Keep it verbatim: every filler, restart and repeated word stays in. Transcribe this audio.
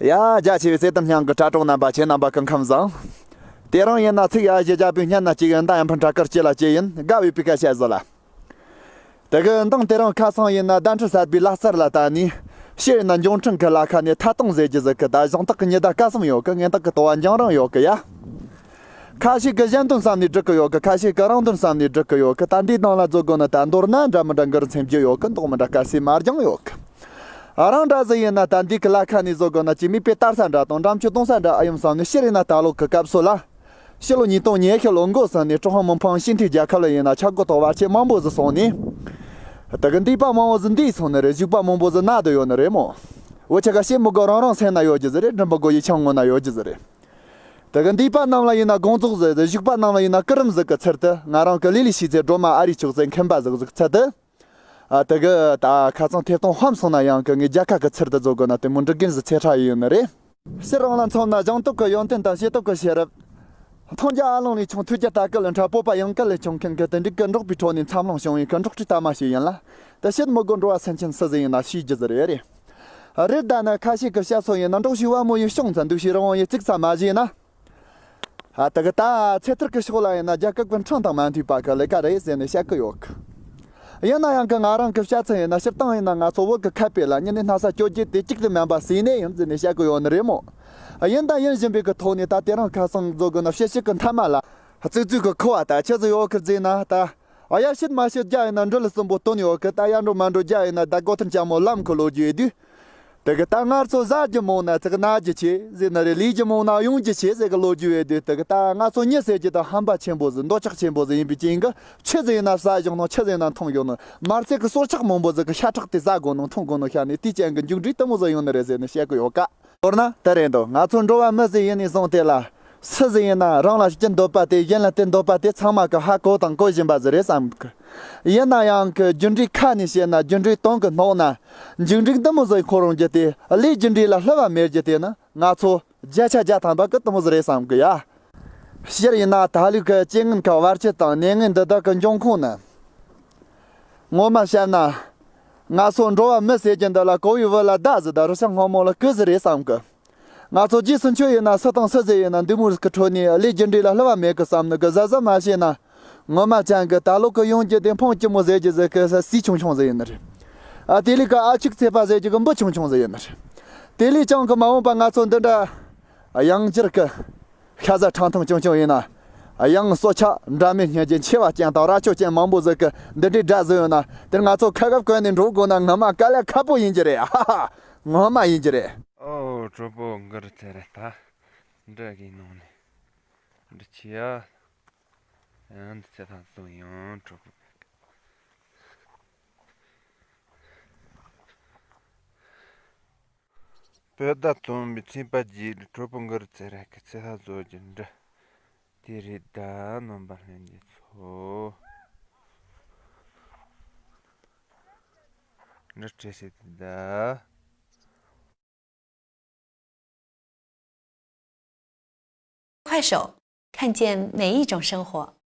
ཡ། རྒྱ་ཆེ་བའི་སེ་དམ་སྙིང་གི་དྲ་གྲོགས་རྣམ་པ། ཁྱེད་རྣམ་པ་སྐུ་ཁམས་བཟང་། དེ་རིང་ཡིན་ན་ཚིག་ཡ་གཞི་རྒྱ་བོད་སྙན་ན་གཅིག་ཡིན། ད་ཡང་ཕན་དྲ་ཀར་སྐྱེ་ལ་སྐྱེ་ཡིན་དགའ་བའི་པི་ཀ་བཤད་ཟི་ལ། དེ་གི་འདང་དེ་རིང་ཁ་སང་ཡིན་ན་བརྡ་འཕྲིན་གསར་པའི་ལག་རྩལ་ལ་བལྟས་ནས། ཕྱིར་ཡིན་ན་འབྱུང་འཕྲིན་གི་ལ་ཁ་ནས་ཐད་གཏོང་ཟེར་རྒྱུ་ཟིག་གི། ད་གཞན་དག་གི་ཉི་ཟླ་སྐལ་གསུམ་ཡོད་གི། ངན་དག་གི་ལྟོ་བ་འགྱང་རིང་ཡོད་གི་ཡ། ཁ་ཤས་ཀྱིས་གཞན་དོན་བསམ་ནས་སྒྲིག་གི་ཡོད་གི། ཁ་ཤས་ཀྱིས་རང་དོན་བསམ་ནས་སྒྲིག་གི་ཡོད་གི། ད་འདིའི་ནང་ལ་བཟོ་དགོས་ན། ད་མདོར་ན་འདྲ་མི་འདྲ་མགུར་མཚན་བརྗོད་ཡོད་གི། མདོག་མི་འདྲ་དཀར་སེར་དམར་ལྗང་ཡོད་གི། རང་འདྲ་ཟིག་ཡིན་ན་ད་འདི་གི་ལ་ཁ་ནས་བཟོ་དགོས་ན། ཅིག་མིག་དཔེ་ལྟ་ས་འདྲ་དང་འགྲམ་ཆུ་འཐུང་ས་འདྲ་ཨེ་ཡིན་བསམ་ནས། ཕྱིར་ཡིན་ན་ད་ལོ་གི་སྐབས་སུ་ལ། ཕྱི་ལོ་ཉིས་སྟོང་ཉི་ཤུ་ལོ་འགོ་ཟིན་ནས། ཀྲུང་ཧྭ་མི་དམངས་སྤྱི་མཐུན་རྒྱལ་ཁབ་ལ་ཡིན་ན་ཆབ་གོ་ཐོག་བར་ཆད་མང་པོ་ཟིག་སོང་ནས། དེ་གི་འདས་པ་མང་བོ་ཟིག་འདས་སོང་ནི་རེད། བཞུགས་པ་མང་པོ་ཟིག་ན་བསྡད་ཡོད་ནི་རེད་མོ། འུ་ཆ་ག་བཤད་མི་དགོས། རང་རང་སེམས་ན་ཡོད་རྒྱུ་ཟིག་རེད། འབྲི་མི་དགོས། ཡིག་ཆ་ངོ་ན་ཡོད་རྒྱུ་ཟིག་རེད། དེ་གི་འདས་པ་རྣམས་ལ་ཡིན་ན་དགོངས་རྫོགས་ཟེར། བཞུགས་པ་རྣམས་ལ་ཡིན་ན་སྐུ་རིམ་ཟིག་གི་ཚུལ་དུ། ང་རང་གི་ལས་ལས་བྱེད་ཚེ་སྒྲོལ་མ་ཨ་རིའི་ཕྱོགས་ཚེ་མཁན་པ་ཟིག་ཟིག་ཚུལ་དུ། ཨ། དེ་གི་ད་ཁ་སང་ཐེབས་སྟོང་ཧམ་སོང་ན་ཡང་གི། ངས་རྒྱལ་ཁ་གི་ཚུལ་དུ་བཟོ་དགོས་ན་དེ་མོ་འབྲི་རྒན་ཟིག་ཚེ་ཁྲ་ཡིན་ནི་རེད། ཕྱིར་རང་ལ་མཚོན་ན་སྦྱང་སྟོབས་ཀྱི་ཡོན་ཏན་དང་བྱེད་སྟོབས་ཀྱི་ཤེས་རབ། མཐོང་རྒྱ་ཨ་ལོང་ལས་ཆུང་ཐོས་རྒྱ་ད་གི་ལས་ཆུང་མཁན་གི་དེ་འདྲ་གི་འབྲོག་པའི་ཁྲོད་ནས་འཚར་ལོངས་བྱུང་བའི་གི་འབྲོག་སྤྲུལ་དར་མ་ཞིག་ཡིན་ལ། དེ་བཤད་མི་དགོས། འགྲོ་བ་སེམས་ཅན་སུ་ཟིག་ཡིན་ན་ཤེས་རྒྱུ་ཟིག་རེད། རེད། རེད་ད་ནི་ཁ་ཤས་ཀྱི་བཤད་སྲོལ་ཡིན་ན། འབྲོག་ཕྱུག་བ་མོ་ཡིས་ཤོང་ཙམ། འདུག་ཕྱུག་རི་བོང་ཡིས་བརྩིགས་ཙམ་མ་བྱས་ན། ཨ། དེ་གི་ད་ཚེ་ཐར་གི་ཕྱོགས་ལ་ཡིན་ན་རྒྱལ་ཁབ་ཀྱི་འཕྲང་དང་མ་མཐུན་པ་གི་ལས་ཀ་རེད་ཟེར་ནས་བཤད་གི་ཡོད་གི། ཡིན་ན་ཡང་གི་ང་རང་གི་བཤད་ཚུལ་ཡིན་ན། སྤྱིར་བཏང་ཡིན་ན་ང་ཚོ་བོད་གི་ཁ་དཔེ་ལ། མྱི་ནི་སྣ་ས་གཅོད་རྒྱུ་དེ་གཅིག་ཏུ་མིན་པ་ཟེར་ནས་ཡིན་ཟེར་ནས་བཤད་གི་ཡོད་ནི་རེད་མོ། ཡིན་ད་ཡིན་བཞིན་པའི་གི་ཐོག་ནས་ད་དེ་རིང་ཁ་སང་བཟོ་དགོས་ན། བཤད་བཤད་གི་མཐའ་མ་ལ་བཙུགས་བཙུགས་གི་ཁུ་བ་ད་ཆི་ཟིག་ཡོད་གི་ཟེར་ན། ད་ཨ་ཡ་བཤད་མ་བཤད་རྒྱ་ཡིན་ན་འབྲུ་ལ་གསུམ་པོ་བཏོན་ཡོད་གི། ད་ཡ་འགྲོ་མ་འགྲོ་རྒྱ་ཡིན་ན། ད་སྒོ་ཐེམ་ལྕགས་མོ་ལམ་གི་ལོ་རྒྱུས་ཡོད་དུས། དེ་གི་ད་ང་ཚོ་ཟ་རྒྱུ་མང་ན་ཙིག་ན་རྒྱུ་ཆེ་ཟེར་ནི་རེད། ལས་རྒྱུ་མང་ན་ཡོང་རྒྱུ་ཆེ་ཟེར་གི་ལོ་རྒྱུས་ཡོད་དུས། དེ་གི་ད་ང་ཚོ་མྱི་ཟེར་རྒྱུ་ད་ཧམ་པ་ཆེན་པོ་ཟིག་འདོད་ཆགས་ཆེན་པོ་ཟིག་ཡིན་པའི་རྐྱེན་གི། ཆི་ཟིག་ཡིན་ན་ཟ་བཞག་ནོ། ཆི་ཟིག་ཡིན་ན་འཐུང་བཞག་ནོ། མ་ཚད་གི་སྲོག་ཆགས་མང་པོ་ཟིག་གི་ཤ་ཁྲག་དེ་ཟ་དགོས་ནོ། འཐུང་དགོས་ནོ་ཤ་ནི། དེའི་རྐྱེན་གི་མཇུག་འབྲས་དེ་མོ་ཟིག་ཡོང་ནི་རེད་ཟེར་ནས་བཤད་གི་ཡོད་ཀ། མདོར་ན་དེ་རེད་འདུག་ང་ཚོ་འགྲོ་བ་མི་ཟིག་ཡིན་ནས་བཟུང་སྟེ་ལ། སུ་ཟིག་ཡིན་ན་རང་ལ་ཅི་འདོད་པ་དེ། གཞན་ལ་དེ་འདོད་པ་དེ་ཚང་མ་གི་ཧ་གོ་དང་གོ་བཞིན་པ་ཟིག་རེད་བསམ་གི། ཡིན་ན་ཡང་གི་རྒྱུ་འབྲས་ཁ་ནས་བཤད་ན། རྒྱུ་འབྲས་དོན་གི་སྣང་ན། མཇུག་འབྲས་འདི་མོ་ཟིག་འཁོར་འོང་རྒྱུ་དེ། ལས་རྒྱུ་འབྲས་ལ་བསླུ་བ་མེད་རྒྱུ་དེ་ནི། ང་ཚོ་བརྒྱ་ཆ་བརྒྱ་ཐམ་པ་གི་དེ་མོ་ཟིག་རེད་བསམ་གི་ཡ། སྤྱིར་ཡིན་ན་ད་ལོའི་གི་རྐྱེན་ངན་གི་བར་ཆད་དང་ནད་ངན་འདི་དག་གི་འབྱུང་ཁུངས་ནི། ངོ་མ་བཤད་ན། ང་ཚོ་འགྲོ་བ་མི་ཟེར་རྒྱུ་འདི་ལ་གོ་བའི་བུ་ལ་མདའ་ཟིག་དང་རུ་ཤག་སྔོན་མོ་ལ་གུ་ཟིག་རེད་བསམ་གི། ང་ཚོ་རྗེས་སུ་འཆོལ་ཡིན་ན། སུ་དང་སུ་ཟིག་ཡིན་ན། འདི་མོ་གི་ཁྲོད་ནས་ལས་རྒྱུ་འབྲས་ལ་བསླུ་བ་མེད་གི་བསམ་ནི་གི། གཟབ་གཟབ་མ་བྱས་ན། ངོ་མ་ཅན་གི་ད་ལོ་གི་ཡོང་རྒྱུ་དེ་འཕོངས་སྐྱི་མོ་ཟེར་རྒྱུ་ཟིག་གི་ཟས་ཆུང་ཆུང་ཟིག་ཡིན་ནི་རེད། ཨ། དེ་ལས་ཀ་ཨ་ཕྱུག་ཚེ་པ་ཟེར་རྒྱུ་གི་འབུ་ཆུང་ཆུང་ཟིག་ཡིན་ནི་རེད། དེ་ལས་ཀྱང་གི་མ་འོངས་པ་ང་ཚོ་འདི་འདྲ་ཡང་འགྱུར་གི། ཤ་ཟ་ཁྲག་འཐུང་ཆུང་ཆུང་ཡིན་ན། ཡང་སྲོག་ཆགས་འདྲ་མིན་སྙིང་རྗེ་མཆེ་བ་ཅན་དང་རྭ་ཅོ་ཅན་མང་པོ་ཟིག་གི་འདི་འདྲའི་དགྲ་ཟིག་ཡོད་ན། དེར་ང་ཚོ་ཁ་གབ་གོན་ནས་འགྲོ་དགོས་ན། ངོ་མ་དཀའ་ལས་ཁག་པོ་ཡིན་གྱི་རེད། ཧ་ཧ། ངོ་མ་ཡིན་གྱི་རེད། ཨོ། གྲོགས་པོ་མགུར་ཚེ་རེད་ད། འདྲ་གི་ནང་ནས་འདྲ་ཆེ་ཡ། ཡང་འདི་ཚེ་ཐང་སོང་ཡང་གྲོགས་པོ། བོད་ཟླ་སྟོན་པའི་ཚེས་པ་བརྒྱད་ལ་གྲོགས་པོ་མགུར་ཚེ་རིང་གི་ཚེ་ཐང་བཟོ་རྒྱུ་འདྲ། དེ་རེད་ད་རྣམ་པ་ལྷན་རྒྱས་ཚོ། འདྲ་བྲེལ་སྲིད་ད། 快手，看见每一种生活。